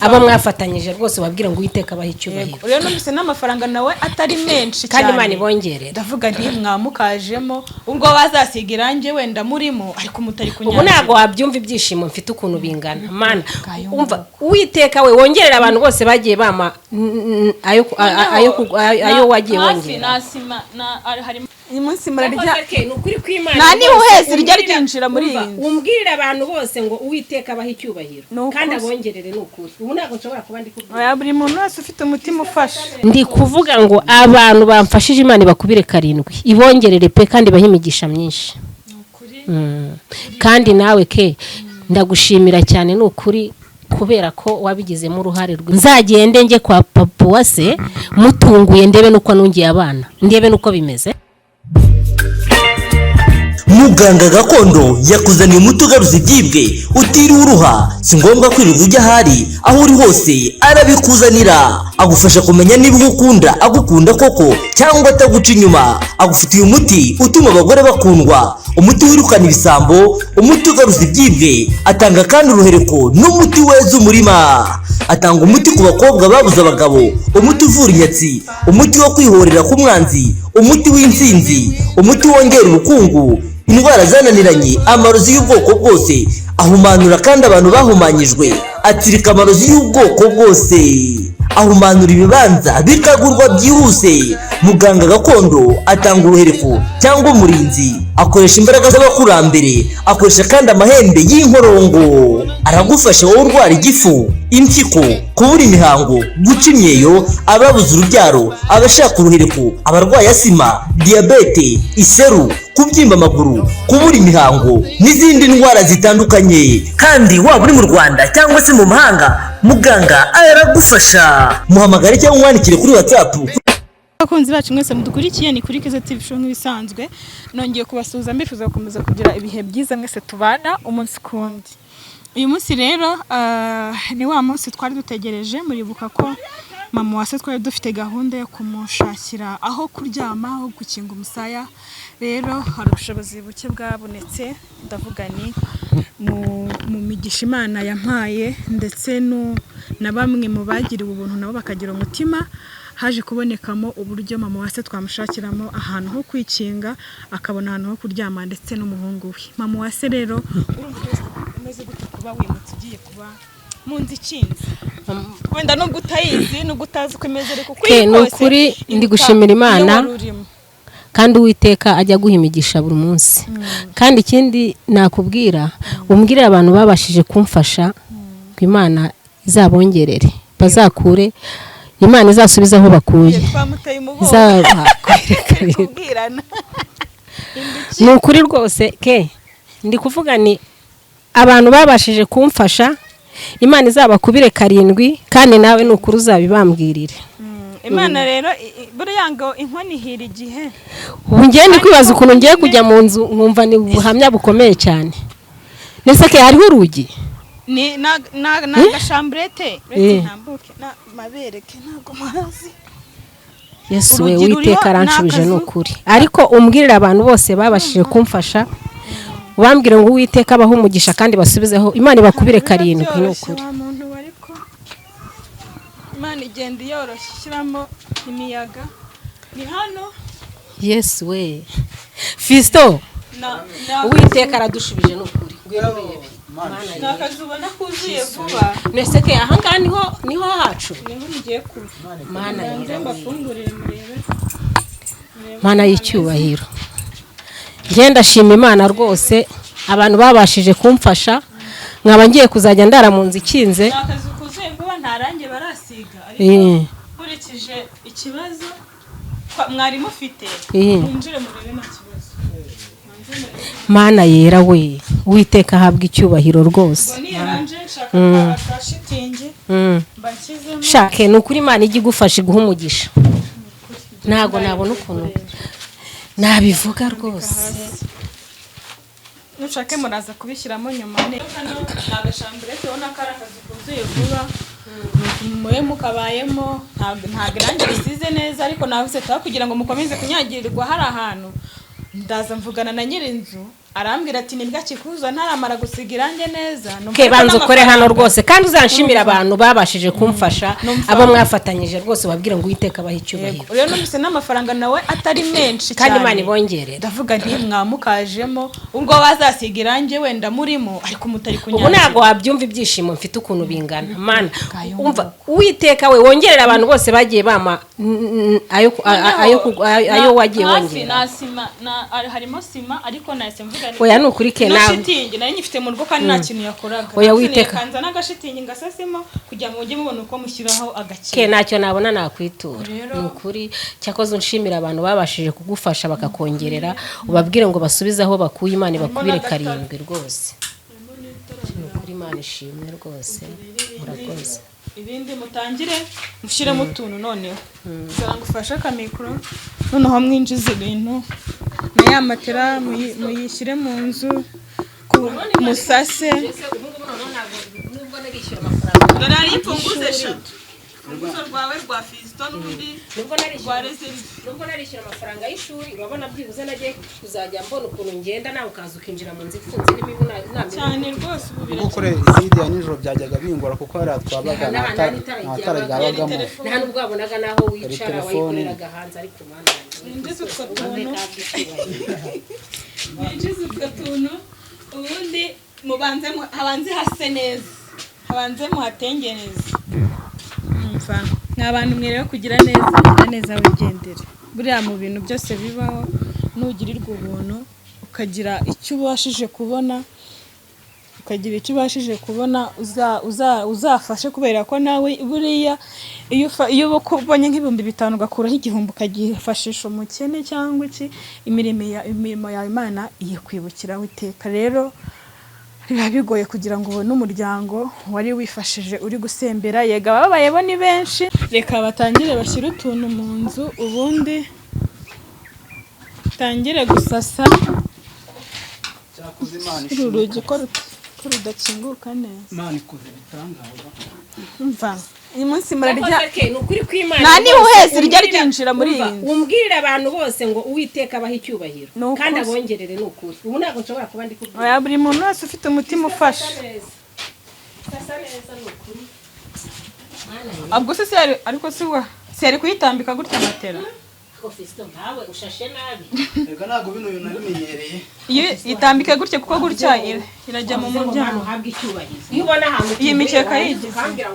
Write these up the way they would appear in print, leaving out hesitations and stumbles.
Abo mwafatanyije rwose, wabwira ngo Uwiteka abahe icyubahiro. Yego. Rero numvise n'amafaranga nawe atari menshi Kandi cyane. Imana ibongerere. Ndavuga nti mwamukajemo ubwo bazasiga irangi wenda murimo, ariko mutari Ubu kunyagira. ntabwo wabyumva ibyishimo mfite ukuntu bingana, Mana. Ngayo. Umva, Uwiteka we wongerera abantu bose bagiye bama ayo wagiye hafi wongera. Na sima na harimo uyu munsi murarya. Ni ukuri kw'Imana Nta rwose, n'ihuhezi rijya ryinjira muri umva, iyi nzu. Umbwirire abantu bose ngo Uwiteka abahe icyubahiro Ni ukuri. kandi abongerere. Ni ukuri, ubu ntabwo nshobora kuba ndi kubwira. Oya, buri muntu wese ufite umutima ufashe. Ndi kuvuga ngo abantu bamfashije, Imana ibakubire karindwi, ibongerere pe, kandi ibahe imigisha myinshi. Kandi nawe ke, ndagushimira cyane, ni ukuri, kubera ko wabigizemo uruhare. Nzagende njye kwa papa wa se mutunguye, ndebe n'uko nungiye abana, ndebe n'uko bimeze. Muganga gakondo yakuzaniye umuti ugaruza ibyibwe utiriwe uruha. Si ngombwa kwirirwa ujya ahari, aho uri hose arabikuzanira. Agufasha kumenya niba uwo ukunda agukunda koko cyangwa ataguca inyuma. Agufitiye umuti utuma abagore bakundwa, umuti wirukana ibisambo, umuti ugaruza ibyibwe. Atanga kandi uruhereko n'umuti weza umurima. Atanga umuti ku bakobwa babuze abagabo, umuti uvura inyatsi, umuti wo kwihorera ku mwanzi, umuti w'intsinzi, umuti wongera ubukungu, indwara zananiranye, amarozi y'ubwoko bwose. Ahumanura kandi abantu bahumanyijwe, atsirika amarozi y'ubwoko bwose, ahumanura ibibanza bikagurwa byihuse. Muganga gakondo atanga uruhereko cyangwa umurinzi, akoresha imbaraga z'abakurambere, akoresha kandi amahembe y'inkorongo. Aragufasha wowe urwara igifu, impyiko, kubura imihango, guca imyeyo, ababuze urubyaro, abashaka uruhereko, abarwaye asima, diyabete, iseru, kubyimba amaguru, kubura imihango n'izindi ndwara zitandukanye. Kandi waba uri mu Rwanda cyangwa se mu mahanga, muganga aragufasha. Muhamagare cyangwa umwandikire kuri WhatsApp. Abakunzi bacu mwese mudukurikiye, ni kuri Keza TV Show nk'ibisanzwe. Nongeye kubasuhuza, mbifuza gukomeza kugira ibihe byiza mwese tubana umunsi ku wundi. Uyu munsi rero ni wa munsi twari dutegereje. Muribuka ko mama wa se twari dufite gahunda yo kumushakira aho kuryama, aho gukinga umusaya. Rero hari ubushobozi buke bwabonetse. Ndavuga ni mu migisha Imana yampaye ndetse na bamwe mu bagiriwe ubuntu nabo bakagira umutima, haje kubonekamo uburyo mama wa se twamushakiramo ahantu ho kwikinga, akabona ahantu ho kuryama ndetse n'umuhungu we. Mama wa se rero, urumva umeze gute kuba wimutse ugiye kuba mu nzu ikinze, wenda nubwo utayizi, nubwo utazi uko imeze, ariko uko Ke, iri ni kose ukuri ndi iruta gushimira iyo Imana. wari urimo. Kandi Uwiteka ajya aguha imigisha buri munsi. Kandi ikindi nakubwira, umbwirire abantu babashije kumfasha ngo Imana izabongerere, bazakure, Imana izasubize aho bakuye. Twamuteye umugongo. Izabakwereka. Kubwirana. Ni ukuri rwose ke, ndi kuvuga ni abantu babashije kumfasha, Imana izabakubire karindwi. Kandi nawe ni ukuri uzabibambwirire. Imana rero buriya ngo inkono ihira igihe. Ubu ngiye ndi kwibaza ukuntu ngiye kujya mu nzu, nkumva ni ubuhamya bukomeye cyane. Ndetse ke, hariho urugi. Ni na agashamburete uretse ntambuke na mabereke, ntabwo muhazi. Yesu we! Urugi ruriho. Uwiteka aranshubije, ni N'akazu. ukuri. Ariko umbwirire abantu bose babashije kumfasha, ubambwire ngo Uwiteka abahe umugisha kandi basubizeho, Imana ibakubire karindwi, ni Byoroshye ukuri. wa muntu we, ariko Imana igenda iyoroshya, ishyiramo imiyaga. Ni hano. Yesu we, Fisito! Na Uwiteka aradushubije, ni ukuri. Ngwino urebe. Ni akazu ubona kuzuye vuba. Nese ke, ahangaha niho hacu? Niho mugiye kuba. Mana Nze yera! mbafungurire murebe. Mana y'icyubahiro, ngenda ndashima Imana rwose, abantu babashije kumfasha, nkaba ngiye kuzajya ndara mu nzu ikinze. Ni akazu kuzuye vuba, nta rangi barasiga, ariko nkurikije ikibazo mwari mufite, mwinjire murebe, nta kibazo. Manze murebe. Mana yera we, Uwiteka ahabwa icyubahiro rwose. Ngo niyaranje nshaka ka shitingi mba nshyizemo. Shake, ni ukuri, Imana ijya igufasha, iguha umugisha. Ntabwo nabona ukuntu nabivuga rwose. Nushake muraza kubishyiramo nyuma. Ni agashamburete, ubona ko ari akazu kuzuye vuba, mube mukabayemo. Ntabwo irangi risize neza, ariko navuze taha kugira ngo mukomeze kunyagirirwa hari ahantu. Ndaza mvugana na nyir'inzu. Arambwira ati nibwo akikuza, ntaramara gusiga irangi neza. Numva Ke ko banza ukore hano n'amafaranga- rwose, kandi uzanshimira abantu babashije kumfasha, Numva- abo mwafatanyije rwose, wabwira ngo Uwiteka abahe icyubahiro. Yego. Rero numvise n'amafaranga nawe atari menshi Kandi cyane. Imana ibongerere. Ndavuga nti mwamukajemo ubwo bazasiga irangi wenda murimo, ariko mutari Ubu kunyagira. ntabwo wabyumva ibyishimo mfite ukuntu bingana, Mana. Ngayo. Umva, Uwiteka we wongerera abantu bose bagiye bama ayo ayo wagiye Hafi wongera. na sima harimo sima, ariko nahise mvuga nti Oya, ni ukuri ke no nawe. Shitingi nari nyifite mu rugo kandi nta kintu yakoraga. Oya, Navuze Uwiteka. kanza n'agashitingi ngasasemo kugira ngo mujye mubona uko mushyiraho Ke agakino. ntacyo nabona nakwitura. Rero- Ni ukuri, cyakoze unshimira abantu babashije kugufasha bakakongerera, ubabwire ngo basubize aho bakuye, Imana ibakubire n'agatara. karindwi rwose. Ni ukuri, Imana ishimwe rwose, murakoze. Ibindi mutangire mushyiremo utuntu, noneho ngufashe akamikoro, noneho mwinjize ibintu na ya matera muyishyire mu nzu musase. Dore hari imfunguzo eshatu, urufunguzo rwawe, rwa Fisito, n'urundi rwa reserve. Nubwo narishyura amafaranga y'ishuri, urabona byibuze nagiye kuzajya mbona ukuntu ngenda, nawe ukaza ukinjira mu nzu ifunze irimo ibu nta mibu. Cyane rwose, ubu Gukora izindi ya nijoro byajyaga bingora, kuko hariya twabaga Nta nta n'itara nta tara ryabagamo. ryabagamo. Nta n'ubwo wabonaga n'aho wicara. Telefone. Wayikoreraga hanze, ariko Mana yanjye, Winjize utwo tuntu. Uwiteka icyubahiro. Mwinjize utwo tuntu, ubundi mubanze habanze hase neza, habanze muhatengeneze. Umva, ni abantu mwe rero, kugira neza, kugira neza wigendere. Buriya mu bintu byose bibaho, nugirirwa ubuntu ukagira icyo ubashije kubona, uzafashe, kubera ko nawe buriya iyo uba ubonye nk'5,000 ugakuraho 1,000 ukagifashisha umukene cyangwa iki, imirimo yawe Imana iyikwibukiraho iteka. Rero biba bigoye kugira ngo ubone umuryango wari wifashije uri gusembera. Yega, ababaye bo ni benshi. Reka batangire bashyire utuntu mu nzu, ubundi tangire gusasa. Cyakoze Imana Uru ishimwe. rugi ko rudakinguka neza? Imana ikoze ibitangaza. Umva, uyu munsi murarya. Ni ukuri kw'Imana Nta rwose, n'ihuhezi rijya ryinjira muri iyi umva, nzu. Umbwirire abantu bose ngo Uwiteka abahe icyubahiro Ni ukuri. kandi abongerere. Ni ukuri, ubu ntabwo nshobora kuba ndi kubwira. Oya, buri muntu wese ufite umutima ufashe. Neza, sasa neza, ni ukuri. Ubwo se ariko si wa si yari kuyitambika gutya matera? Ariko Fiston, nkawe ushashe nabi. Reka, ntabwo bino bintu nabimenyereye. Iyo itambike gutya, kuko gutya irajya mu Wavuze ngo muryango. Mana uhabwe icyubahiro. Iyo ubona ahantu Iyi tuvuye, mikeka warangiza yigize. ukambwira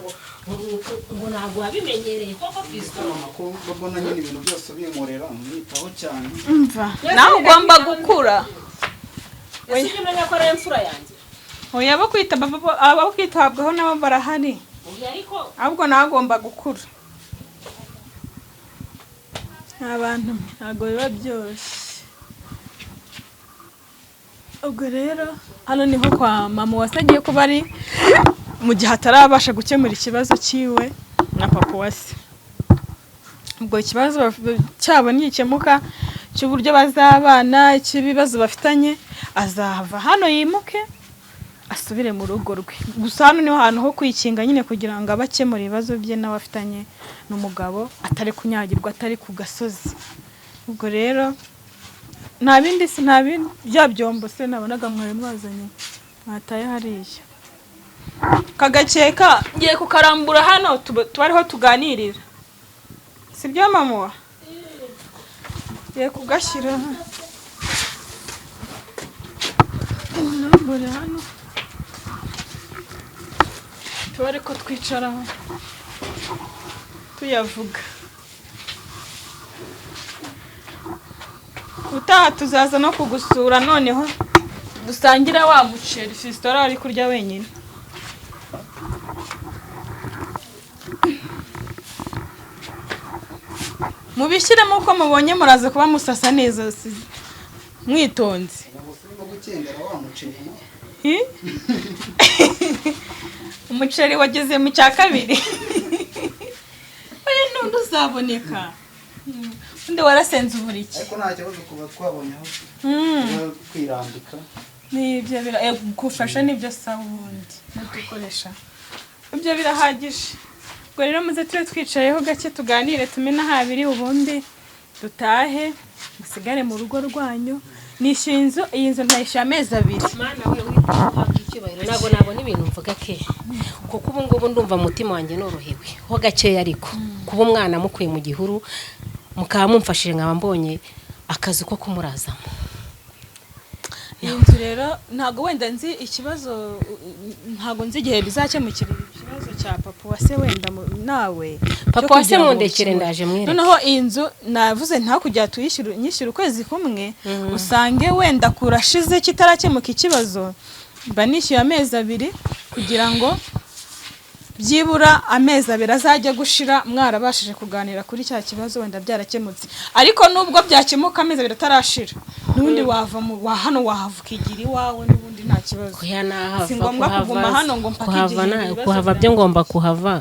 ngo ntabwo wabimenyereye koko, Fiston. Mama, ko mbona nyine ibintu byose ubinkorera, umwitaho cyane. Umva, nawe ugomba gukura. Ese ujya umenya ko ari imfura yanjye? Oya, abo kwitabwaho nabo barahari. Oya, ariko Ahubwo nawe agomba gukura. Abantu ntabwo biba byoroshye. Ubwo rero hano niho kwa mama Uwase agiye kuba ari mu gihe atarabasha gukemura ikibazo cyiwe na papa Uwase. Ubwo ikibazo cyabo nikemuka cy'uburyo bazabana, icy'ibibazo bafitanye, azava hano yimuke asubire mu rugo rwe. Gusa hano niho hantu ho kwikinga nyine, kugira ngo abe akemura ibibazo bye nawe afitanye n'umugabo, atari kunyagirwa, atari ku gasozi. Ubwo rero nta bindi si nta bindi, bya byombo se nabonaga mwari mwazanye mwataye hariya, kagakeka ngiye kukarambura hano, tuba ariho tuganirira, si byo mama? Ngiye kugashyira hano, hano tuba ariko twicaraho tuyavuga. Utaha tuzaza no kugusura, noneho dusangira wa muceri Fiston ari kurya wenyine. Mubishyiremo uko mubonye, muraza kuba musasa neza mwitonze. Urimo gukendera wa muceri. Hi? Umuceri wageze mu cya kabiri. Oya, n'undi uzaboneka. Undi warasenze uburiki. Ariko nta kibazo kuba twabonye aho tuba kwirambika. Nibyo gufasha nibyo sawa, ubundi dukoresha ibyo birahagije. Ubwo rero muze tube twicayeho gake, tuganire, tumene habiri, ubundi dutahe, musigare mu rugo rwanyu. Nishyuye inzu, iyi nzu ntayishyuye amezi 2. Mana we, uhabwa icyubahiro. Ntabwo nabona ibintu mvuga ke, kuko ubu ngubu ndumva umutima wanjye norohewe ho gakeya, ariko kuba umwana mukuye mu gihuru, mukaba mumfashije, nkaba mbonye akazi ko kumurazamo. Iyi nzu rero ntabwo wenda nzi ikibazo, ntabwo nzi igihe bizakemukira ikibazo cya papa wa se wenda nawe Papa cyo wa se kugira ngo mundekere, ukemure. ndaje mwereke. Noneho iyi nzu navuze ntakujya tuyishyura, nyishyura ukwezi kumwe usange wenda kurashize kitarakemuka ikibazo. Mba nishyuye amezi 2 kugira ngo byibura amezi 2 azajya gushira mwarabashije kuganira kuri cya kibazo, wenda byarakemutse. Ariko nubwo byakemuka amezi 2 atarashira, n'ubundi wava mu wa hano, wahava ukigira iwawe n'ubundi, nta kibazo. Oya, nahava. Si ngombwa kuhava- kuguma hano ngo mpaka kuhava igihe ibibazo kuhava byo ngomba kuhava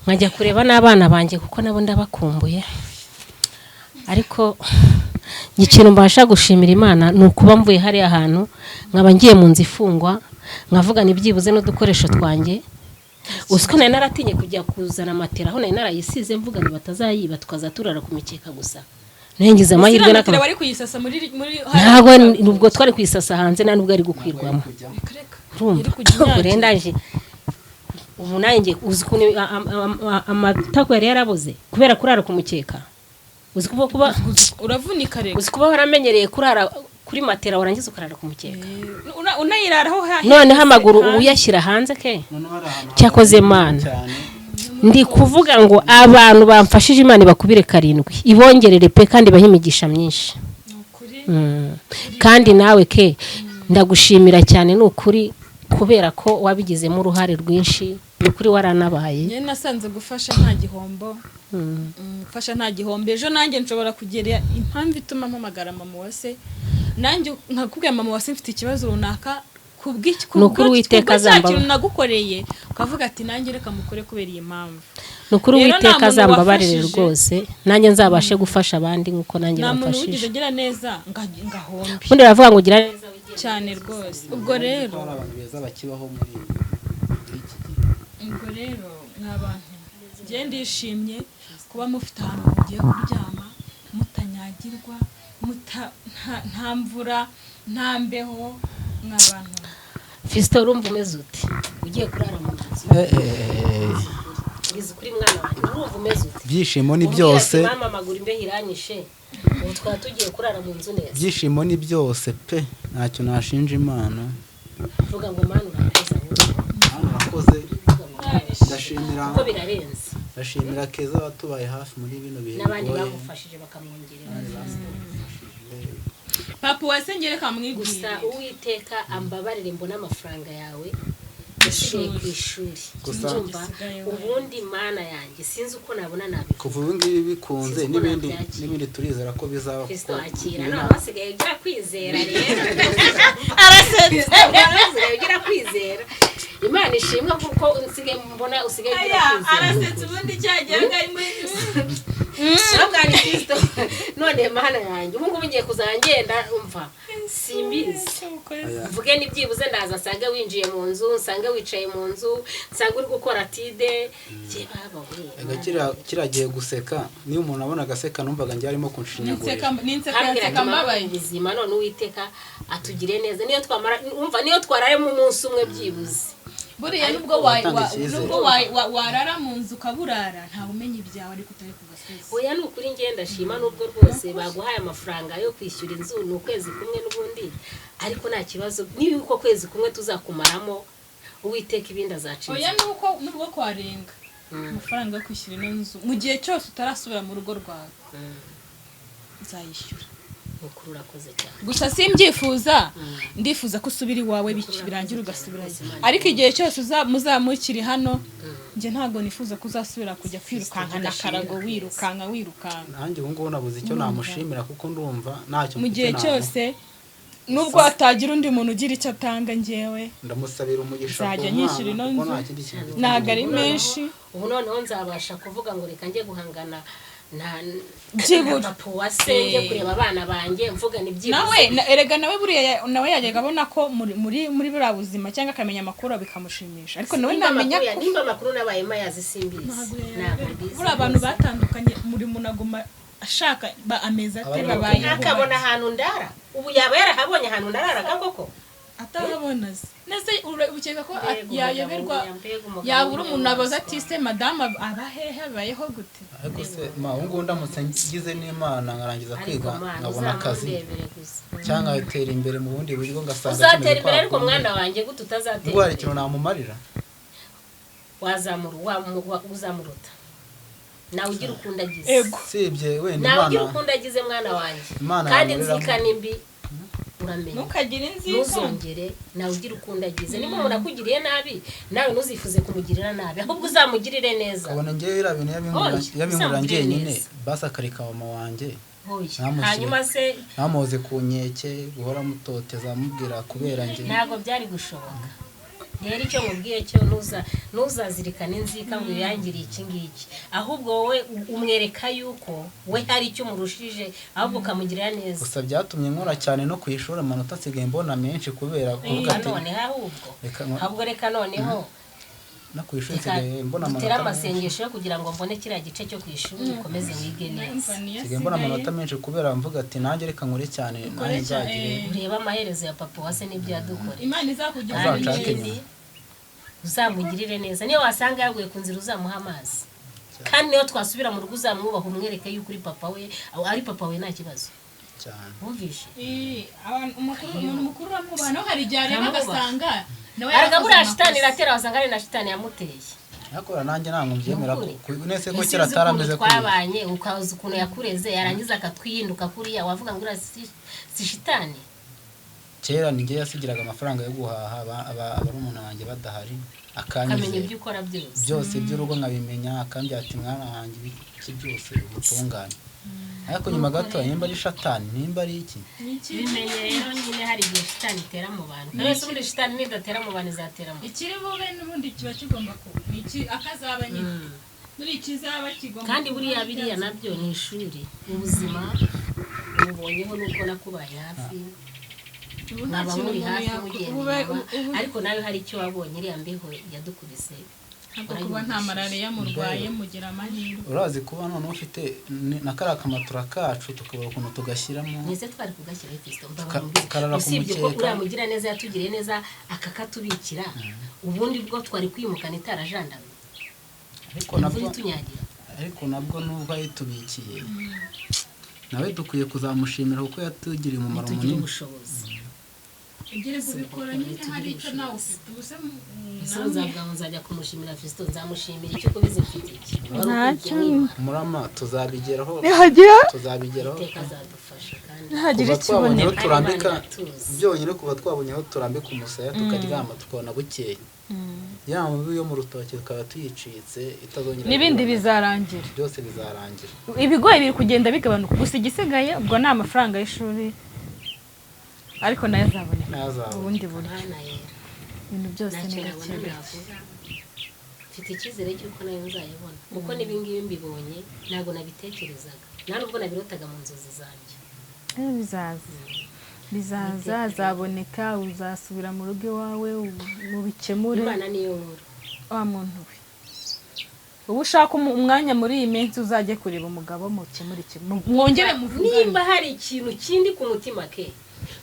nkajya kureba n'abana banjye, kuko nabo ndabakumbuye. Ariko ikintu mbasha gushimira Imana ni ukuba mvuye hariya hantu, nkaba ngiye mu nzu ifungwa, nkavuga ni byibuze n'udukoresho twanjye. Uzi ko nari naratinye kujya kuzana matera aho nari narayisize, mvuga ngo batazayiba tukaza turara ku mikeka gusa. Ngize amahirwe Ese iriya wari kuyisasa muri Ntabwo, nubwo twari kuyisasa hanze, nta nubwo ari gukwirwamo. Reka, reka. Urumva Yari kujya ubwo rero inyagira. ndaje ubu nanjye, uzi ukuntu amatako yari yaraboze kubera kurara ku mukeka? Uzi kuba Uravunika reka. Uzi kuba waramenyereye kurara kuri matera, warangiza ukarara ku mukeka? Unayiraraho Noneho amaguru ubu uyashyira hanze ke. Noneho hari ahantu Cyakoze Mana. cyane. Ndi kuvuga ngo abantu bamfashije, Imana ibakubire karindwi, ibongerere pe, kandi ibahe imigisha myinshi. Kandi nawe ke, ndagushimira cyane, ni ukuri, kubera ko wabigizemo uruhare rwinshi, ni ukuri waranabaye. Njye nasanze gufasha nta gihombo. Gufasha nta gihombo. Ejo nanjye nshobora kugera impamvu ituma mpamagara mama wa se, nanjye nkakubwira: "Mama wa se, mfite ikibazo runaka." Kubw'iki? Ni ukuri Uwiteka Kubwo cya azamba- kintu nagukoreye, ukavuga ati: "Nanjye reka mukore kubera iyi mpamvu." Ni ukuri Rero nta Uwiteka muntu azambabarire wafashije. rwose, nanjye nzabashe gufasha abandi nk'uko nanjye Nta muntu wigeze bamfashije. agira neza ngahombe. Ubundi baravuga ngo ugira neza wigire. Cyane rwose. Ubwo rero Hari abantu beza bakibaho muri iki gihe. Ubwo rero mwa bantu, njye ndishimye kuba mufite ahantu mugiye kuryama mutanyagirwa, nta mvura, nta mbeho, mwa bantu. Fisito, urumva umeze ute ugiye kurara mu nzu? Urizi kuri mwana wanjye, urumva umeze ute? Ibyishimo ni Umbwira byose. ati, "Mama, amaguru imbeho iranyishe." Ubu twaba tugiye kurara mu nzu neza. Ibyishimo ni byose pe, ntacyo nashinja Imana. Vuga ngo: "Mana, urakoze ahubwo." Hano urakoze, ndashimira. Kuko birarenze. Ndashimira Keza watubaye hafi muri bino bihe N'abandi bigoye. bagufashije bakamwongerera. Papa uwase, ngereka Gusa mwibwire. Uwiteka ambabarire mbone amafaranga yawe yasigaye ku ishuri. Ndumva ubundi Mana yanjye sinzi uko nabona nabivuga. Kuva ubu ngibi bikunze Sinzi uko n'ibindi nabyakira. n'ibindi turizera ko bizaba Kristo kuko akira. ibi None wasigaye ugira kwizera rero. Arasetse. Wasigaye ugira kwizera, Imana ishimwe, kuko nsigaye mbona usigaye ugira Aya, kwizera. arasetse ubundi cyageraga ari muri Ntabwo ari Kristo. None Mana yanjye, ubu ngubu ngiye kuzajya ngenda, umva, simbizi, mvuge n'ibyibuze ndaza nsange winjiye mu nzu, nsange wicaye mu nzu, nsange uri gukora tide jye baba we. Ega kiriya gihe guseka, niyo umuntu abona agaseka, numvaga njye arimo kunshinyagurira. N'inseka Kambwira yanseka ati mama mbabaye. Ubuzima none Uwiteka atugire neza, niyo twamara, umva, niyo twararemo umunsi umwe byibuze. Buriya nubwo Uratanga icyizere. nubwo warara mu nzu ukaburara, ntawe umenya ibyawe, ariko utari ku gasozi. Oya, ni ukuri ngenda shima, nubwo rwose baguhaye amafaranga yo kwishyura inzu, ni ukwezi kumwe n'ubundi, ariko nta kibazo, niba uko kwezi kumwe tuzakumaramo, Uwiteka ibindi azaca Oya, inzira. nuko nubwo kwarenga amafaranga yo kwishyura ino nzu, mu gihe cyose utarasubira mu rugo rwawe nzayishyura. Ni ukuri urakoze cyane. Gusa simbyifuza, ndifuza ko usubira iwawe birangira ugasubirayo, ariko igihe cyose muzamukiri hano, njye ntabwo nifuza ko uzasubira kujya kwirukanka na karago, wirukanka wirukanka. Nanjye ubu ngubu nabuze icyo namushimira, kuko ndumva ntacyo Mu mfite gihe namuha. cyose nubwo hatagira undi muntu ugira icyo atanga, njyewe Ndamusabira umugisha ku nzajya nyishyura ino Mana, kuko nzu. nta kindi kintu mfite. Ntabwo ari menshi. Ubu noneho nzabasha kuvuga ngo reka njye guhangana na Byibura. na papa wa se, njye kureba abana banjye, mvuga ni byibuze. Nawe erega nawe buriya nawe yajyaga abona ko muri buriya buzima, cyangwa akamenya amakuru bikamushimisha, ariko nawe Nimba namenya amakuru ko nimba amakuru nabaye mayazi, simbizi, ntabwo mbizi. Buriya abantu batandukanye muri muntu aguma Ashaka amezi ate Abari babayeho Akabona bate? Ahantu ndara ubu, yaba yarahabonye ahantu nararaga koko? Atahabona se nese ukeka ko Mbega yayoberwa? umugabo, mbega umugabo Yabura umuntu abaza w'inyamaswa. ati: "Se madamu aba hehe, abayeho gute?" Ariko se ma, ubu ngubu ndamutse ngize n'Imana nkarangiza Ariko kwiga, Mana, nkabona akazi uzamundebere gusa. cyangwa nkatera imbere mu bundi buryo, ngasanga Uzatera kimeze imbere, ariko kwa kundi. mwana wanjye, gute utazatera Ubwo hari imbere? ikintu namumarira? Uzamuruta nawe ugira ukundi agize. Ego. Usibye wenda Nawe ugira Imana ukundi agize, mwana wanjye. Imana Kandi yamuriramo. inzika ni mbi, uramenye. Ntukagire inzika. Ntuzongere. Nawe ugira ukundi agize. Niba umuntu akugiriye nabi, nawe ntuzifuze kumugirira nabi, ahubwo uzamugirire neza. Kabona ngewe biriya bintu Oya, yabinkorera uzamugirire njyenyine, neza. basi akareka mama wanjye Oya. Ntamushyire. Hanyuma se? Ntamuhoze ku nkeke, guhora amutoteza amubwira kubera njye. Ntabwo byari gushoboka. Rero icyo mubwiye cyo, ntuzazirikane inzika ngo uyangiriye iki ngiki, ahubwo wowe umwereka yuko we hari icyo umurushije, ahubwo ukamugirira neza. Gusa byatumye nkora cyane no ku ishuri, amanota asigaye mbona menshi kubera kuvuga ati Noneho ahubwo reka ahubwo reka noneho no ku ishuri reka nsigaye mbona dutere amanota menshi. Amasengesho yo kugira ngo mbone kiriya gice cyo ku ishuri, ukomeze wige neza. Niyo Nsigaye mbona asigaye. amanota menshi kubera mvuga ati nanjye reka nkore cyane, nanjye nzagire. Urebe amaherezo ya papa wase n'ibyo yadukoreye. Imana izakugira Kandi Uzanshake ikindi, nyuma. uzamugirire neza. Niyo wasanga yaguye ku nzira, uzamuha amazi. Kandi niyo twasubira mu rugo, uzamwubaha, umwereke yuko uri papa we, ari papa we, nta kibazo. Cyane. Wumvishe? Umuntu mukuru uramwubaha, nawe hari igihe areba Uramwubaha. agasanga nawe Arega yarakoze buriya shitani amakosa. iratera, wasanga ari na shitani yamuteye. Ariko nanjye ntabwo mbyemera. Ni ukuri. Nese ko Ese kera uzi atarameze ukuntu kuriya? twabanye, ukaza ukuntu yakureze, yarangiza akatwihinduka kuriya, wavuga ngo uriya si shitani? Kera ni njye yasigiraga amafaranga yo guhaha, barumuna banjye badahari, Ukamenya akanyizera. Ibyo ukora byose. Byose by'urugo nkabimenya, akambwira ati: "Mwana wanjye, ibiki byose ubutungane." Ariko nyuma gato, nimba ari shatani, nimba ari iki. Bimenye rero nyine, hari igihe shitani itera mu bantu. Kandi ubundi shitani nidatera mu bantu, izatera mu Ikiri bube n'ubundi kiba kigomba kuba. Ni iki akazaba nyine muri ikizaba kigomba Kandi kuba. Buriya biriya nabyo ni ishuri, ubuzima ububonyeho nuko nakubaye hafi. Ubu nta Mwaba kintu muri umuntu hafi yakora. mugenda inyuma, ariko nawe hari icyo wabonye, iriya mbeho yadukubise. Ntabwo kuba nta malariya murwaye, mugira amahirwe. Urazi kuba noneho ufite na kariya kamatura kacu, tukabura ukuntu tugashyiramo. Mwese twari kugashyiraho ifisito. Karara ku Usibye ko mukeka. uriya mugira neza yatugiriye neza akakatubikira, ubundi bwo twari kwimukana itarajandamye, Ariko imvura nabwo itunyagira. Ariko nabwo nubwo ayitubikiye, nawe dukwiye kuzamushimira kuko yatugiriye umumaro Ntitugire munini. ubushobozi. Ugiye kubikora nyine hari icyo nawe ufite ubuse. Ese nzavuga ngo nzajya kumushimira Fisito, nzamushimira icyo kubizi mfite iki? Wari Ntacyo. ukwiye mwima. Murama, tuzabigeraho. Nihagira Tuzabigeraho. Iteka azadufasha kandi nihagira Kuva twabonye aho ikiboneka. turambika Imana iratuzi. byonyine, kuva twabonye aho turambika umusaya tukaryama, tukabona bukeye, ya mibu yo mu rutoki tukaba tuyicitse, itazongera N'ibindi guhura. bizarangira. Byose bizarangira. Ibigoyi biri kugenda bigabanuka, gusa igisigaye ubwo ni amafaranga y'ishuri, ariko nayo azaboneka. Ntazaboneka. Ubundi buryo Mana yera. Ibintu byose ni Ntacyo gake nabona gake. navuga. Mfite icyizere cy'uko nayo nzayabona, kuko n'ibingibi mbibonye ntabwo nabitekerezaga, nta nubwo nabirotaga mu nzozi zanjye. Bizaza, bizaza, azaboneka, uzasubira mu rugo iwawe mubikemure. Imana niyo nkuru. Wa muntu we, uba ushaka umwanya muri iyi minsi, uzajye kureba umugabo, mukemure ikintu, mwongere muvugane. Nimba hari ikintu kindi ku mutima ke,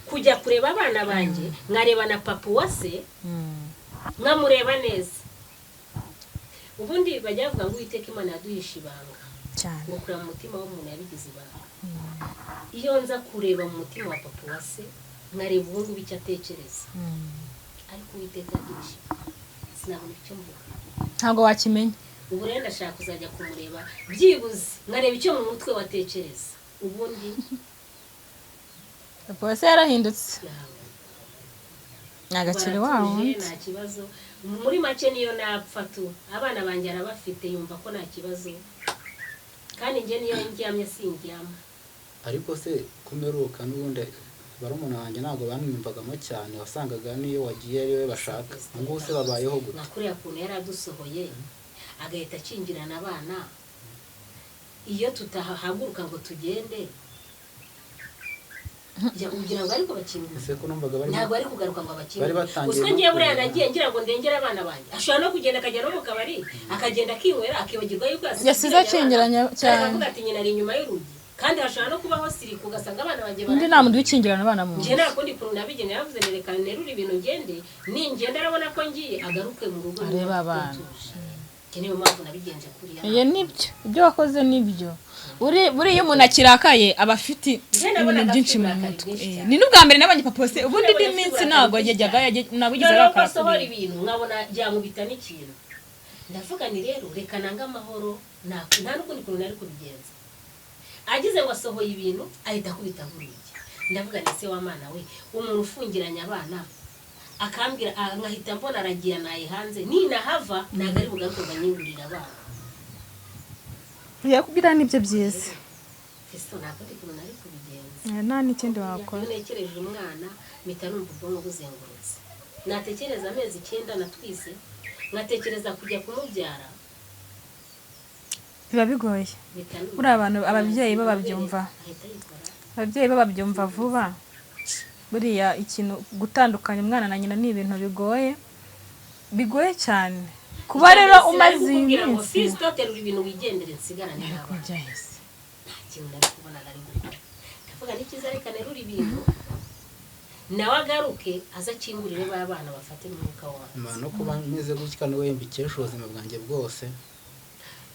kujya kureba abana banjye, nkareba na papa uwase, nkamureba neza. Ubundi bajya bavuga ngo Uwiteka Imana yaduhishe ibanga, Cyane. ngo kureba mu mutima w'umuntu yabigize ibanga. Iyo nza kureba mu mutima wa papa uwase, nkareba ubu ngubu icyo atekereza, ariko Uwiteka yaduhishe ibanga, sinabona icyo mvuga. Ntabwo wakimenya. Ubu rero ndashaka kuzajya kumureba, byibuze nkareba icyo mu mutwe watekereza ubundi. Papa wese yarahindutse. Yawe. Ntagakiri wa Baratuje, wundi. Nta kibazo. Muri make niyo napfa tu, abana banjye arabafite, yumva ko nta kibazo, kandi njye niyo ndyamye sindyama. Ariko se kumeruka n'ubundi barumuna banjye ntabwo bamwiyumvagamo cyane, wasangaga n'iyo wagiye ari we bashaka. Ubu ngubu se babayeho gute? Nka kuriya kuntu yari adusohoye agahita akingirana abana, iyo tutahaguruka ngo tugende, ugira ngo ariko bakingura? Ese ko numvaga bari Ntabwo ari kugaruka ngo abakingure. Bari batangiye Uziko no ngiye buriya kureba. nagiye ngira ngo ndengere abana banjye, ashobora no kugenda akajya no mu kabari, akagenda akinywera, akibagirwa yuko Yasize akingiranye cyane. Akavuga ati: "Nyina ari inyuma y'urugi." Kandi hashobora no kubaho sirika, ugasanga abana banjye Undi nta muntu wikingirana abana mu Njye nzu. Nta kundi kuntu nabigene. Yavuze ngo reka nterure ibintu ngende, ningenda arabona ko ngiye, agaruke mu rugo Arebe niba abana. utuje. Njye niyo mpamvu nabigenje kuriya. Iyo nibyo, ibyo wakoze nibyo. Buriya iyo umuntu akirakaye aba afite Njye nabonaga ibintu byinshi afite mu uburakari mutwe. bwinshi cyane. Ni n'ubwa mbere nabonye papa wese ubundi Nabonye indi afite minsi uburakari ntabwo bwinshi yajyaga cyane. ntabwo yigeze Noneho ko arakara asohora kuri ibintu nkabona byamubita n'ikintu, ndavuga ni rero reka nange amahoro, nta n'ukundi kuntu nari kubigenza. Agize ngo asohoye ibintu, ahita akubita urugi. Ndavuga ni se wa mwana we, umuntu ufungiranye abana akambwira, nkahita mbona aragiye naye hanze, ninahava ntabwo ari bugaruke ngo anyingurire abana. Yakubwira nibyo byiza. Ese nta kundi kuntu nari kubigenza. Nta n'ikindi wakora. Iyo ntekereje umwana mpita numva ubwonko buzengurutse, natekereza amezi 9 natwise, nkatekereza kujya kumubyara. Biba bigoye. Mpita numva Buriya abantu ababyeyi bo babyumva. Ahita yikora. Ababyeyi bo babyumva vuba. Buriya ikintu gutandukanya umwana na nyina ni ibintu bigoye, bigoye cyane. Kuba rero umaze iyi Kukubwira ngo minsi Fisito, terura ibintu wigendere, nsigarane n'abana. Kujya hese? Nta kintu nari kubona nari gukora. Ndavuga ni cyiza, reka nerura ibintu, nawe agaruke aze akingurire ba bana bafate umwuka wawe. Nyuma no kuba meze gutya niwe mbikesha ubuzima bwanjye bwose.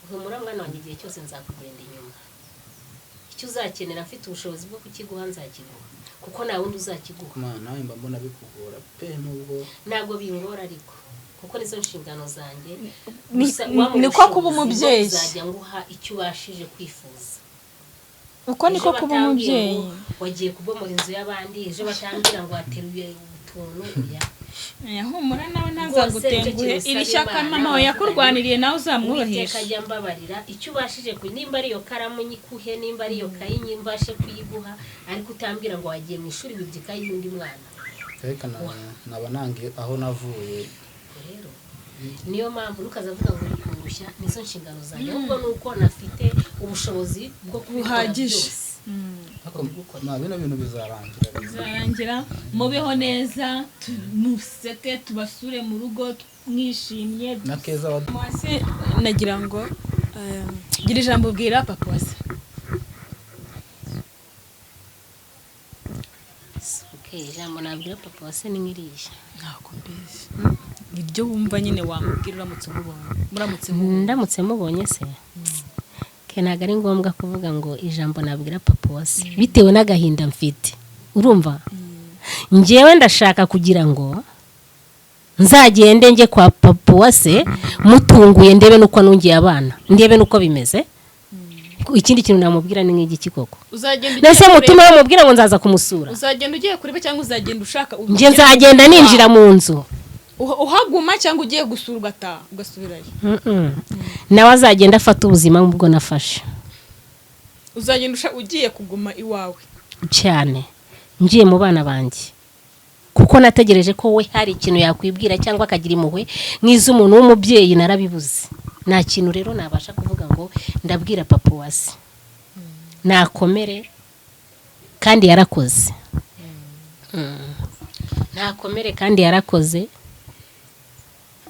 Humura mwana wanjye, igihe cyose nzakugenda inyuma. Icyo uzakenera mfite ubushobozi bwo kukiguha nzakiguha, kuko nta wundi uzakiguha. Mana, nawe mba mbona bikugora pe, nubwo Ntabwo bingora ariko, kuko nizo nshingano zanjye. Gusa wampa Niko kuba ubushobozi bwo umubyeyi. kuzajya nguha icyo ubashije kwifuza. Uko niko Ejo kuba batambwiye umubyeyi. ngo wagiye kubomora inzu y'abandi, ejo batambwira ngo wateruye utuntu, oya. Oya, humura nawe Rwose ntazagutenguhe. nicyo kintu Iri usaba shyaka Imana, mama we yakurwaniriye nawe Uwiteka uzamwubahisha. ajya mbabarira, icyo ubashije ku nimba ari iyo karamu nyikuhe, nimba ari iyo kayi mbashe kuyiguha, ariko utambwira ngo wagiye mu ishuri wibye ikayi y'undi mwana. Reka naba nange aho navuye. Ubwo rero niyo mpamvu ntukazavuga ngo uri kundushya, nizo nshingano zanjye, ahubwo ni uko nafite ubushobozi bwo kubikora Buhagije. byose. Ariko ma bino bintu bizarangira. Bizarangira, mubeho neza, museke, tubasure mu rugo mwishimye. Na Keza wa Wase, nagira ngo gira ijambo ubwira papa wase. Okay, ijambo nabwira papa wase ni nk'iriya. Ntabwo mbizi, niryo wumva nyine wamubwira uramutse umubonye, muramutse mubonye. Ndamutse mubonye se ke, ntabwo ari ngombwa kuvuga ngo ijambo nabwira papa wase bitewe n'agahinda mfite. Urumva njyewe ndashaka kugira ngo nzagende njye kwa papa wase mutunguye, ndebe n'uko anungiye abana, ndebe n'uko bimeze. Ikindi kintu namubwira ni nk'igiki koko? Uzagenda Nese ugiye mutume kureba? bamubwira ngo nzaza kumusura. Uzagenda ugiye kureba cyangwa uzagenda ushaka? Njye nzagenda ninjira mu nzu. Uhaguma cyangwa ugiye gusura ugataha ugasubirayo? Nawe azagenda afata ubuzima nk'ubwo nafashe. Uzagenda ugiye kuguma iwawe? Cyane, ngiye mu bana banjye, kuko nategereje ko we hari ikintu yakwibwira cyangwa akagira impuhwe nk'iz'umuntu w'umubyeyi, narabibuze. Nta kintu rero nabasha kuvuga ngo ndabwira papa wase. Nakomere kandi yarakoze. Nakomere kandi yarakoze.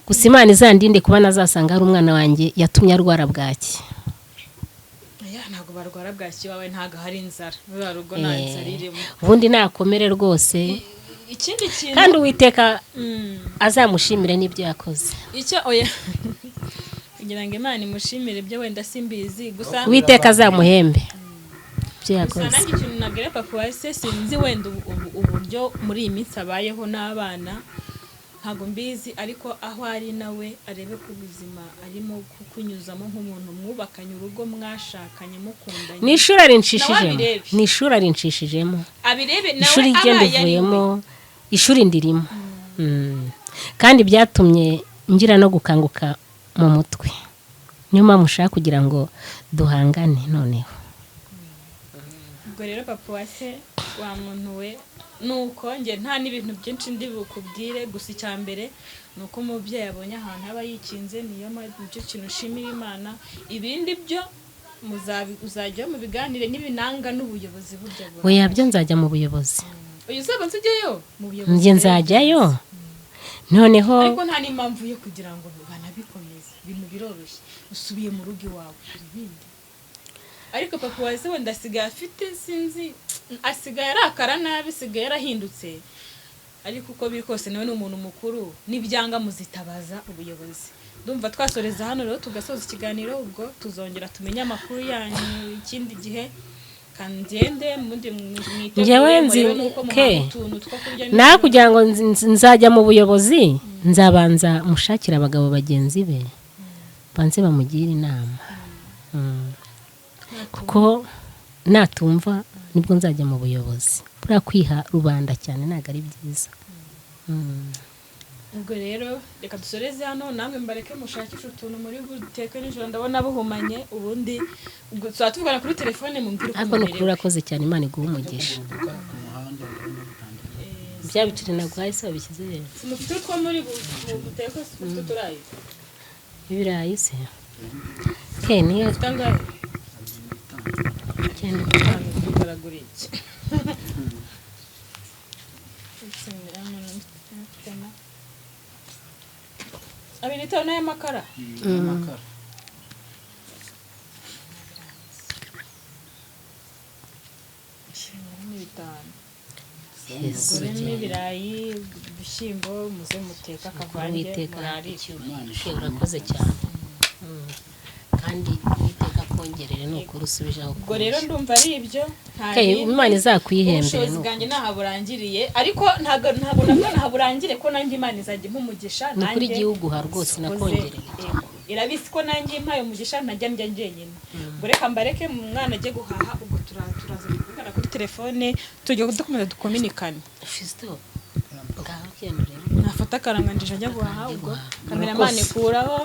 Gusa Imana izandinde kuba nazasanga hari umwana wanjye yatumye arwara bwaki. Oya, ntabwo barwara bwaki iwawe, ntabwo hari inzara muri ruriya rugo, nta nzara irimo. Ubundi nakomere rwose. Ikindi kintu Kandi Uwiteka azamushimire n'ibyo yakoze. Icyo oya, kugira ngo Imana imushimire ibyo wenda simbizi gusa. Uwiteka azamuhembe ibyo Gusa yakoze. nanjye ikintu nabwira papa wa se, sinzi wenda uburyo muri iyi minsi abayeho n'abana, ntabwo mbizi, ariko aho ari nawe arebe ko ubuzima arimo kukunyuzamo nk'umuntu mwubakanye urugo, mwashakanye, mukundanye. Ni ishuri arinshishijemo. Nawe abirebe. Ni ishuri arinshishijemo. Abirebe nawe Ishuri rye abaye ari we. ndivuyemo, ishuri ndirimo. Kandi byatumye ngira no gukanguka mu mutwe, niyo mpamvu ushaka kugira ngo duhangane noneho. Ubwo rero papa wa se wa muntu we, nuko njye nta n'ibintu byinshi ndi bukubwire. Gusa icya mbere ni uko umubyeyi abonye ahantu aba yikinze, niyo nicyo kintu ushimira Imana. Ibindi byo uzajya mu biganire n'ibinanga n'ubuyobozi burya burahari. Oya, byo nzajya mu buyobozi. Uyu uzabanza ujyeyo mu buyobozi Njye rero. nzajyayo noneho. Ariko nta n'impamvu yo kugira ngo banabikomeze, ibintu biroroshye, usubiye mu rugo iwawe, ibindi Ariko papa wa se wenda asigaye afite, sinzi, asigaye arakara nabi, asigaye yarahindutse. Ariko uko biri kose nawe ni umuntu mukuru, nibyanga muzitabaza ubuyobozi. Ndumva twasoreza hano rero, tugasoza ikiganiro. Ubwo tuzongera tumenye amakuru yanyu ikindi gihe. Kangende mundi mwitegure, Njyewe nzi murebe n'uko ke. muhaha utuntu two kurya. Nawe kugira ngo nzajya mu buyobozi, nzabanza mushakire abagabo bagenzi be, banze bamugire inama. Kuko natumva nibwo nzajya mu buyobozi. Buriya kwiha rubanda cyane ntabwo ari byiza. Ubwo rero reka dusoreze hano, namwe mbareke mushakishe utuntu muri buteke nijoro, ndabona buhumanye. Ubundi ubwo tuzaba tuvugana kuri telefone, mumbwire uko Ariko ni ukuri mumerewe. urakoze cyane, Imana iguhe umugisha. Kuguruka ku muhanda, ndabona bitangiye. Bya biceri naguhaye se wabishyize he? Mufite utwo muri buteke? Mufite uturayi? Ibirayi se ke niyo? Mufite angahe? Icyenda. Bitanu tugaragura iki? 2.5 y'amakara. Amakara. Ni 5. Yesu. Uguremo ibirayi, ibishyimbo, muze muteka akavange Uwiteka murarire. icyubahiro, urakoze cyane. Kandi Uwiteka akongerere, ni ukuri usubije aho. Ubwo rero ndumva ari ibyo, nta Ke, bindi. Imana izakwihembere. Ubushobozi Ni bwanjye ntaho burangiriye, ariko ntabwo nabwo ntaho burangire, ko nanjye Imana izajya impa umugisha. Ni ukuri Nanjye igihugu ha rwose sikoze, nakongereye. Yego. Irabizi ko nanjye impaye umugisha ntajya ndya njyenyine. Ubwo reka mbareke mu mwana ajye guhaha, ubwo turaza kuvugana kuri telefone, tujya dukomeza dukominikane. Fiston, ngaho genda urebe. Nafata akaranganjije ajya guhaha, ubwo Guhaha. kameramani kuraho.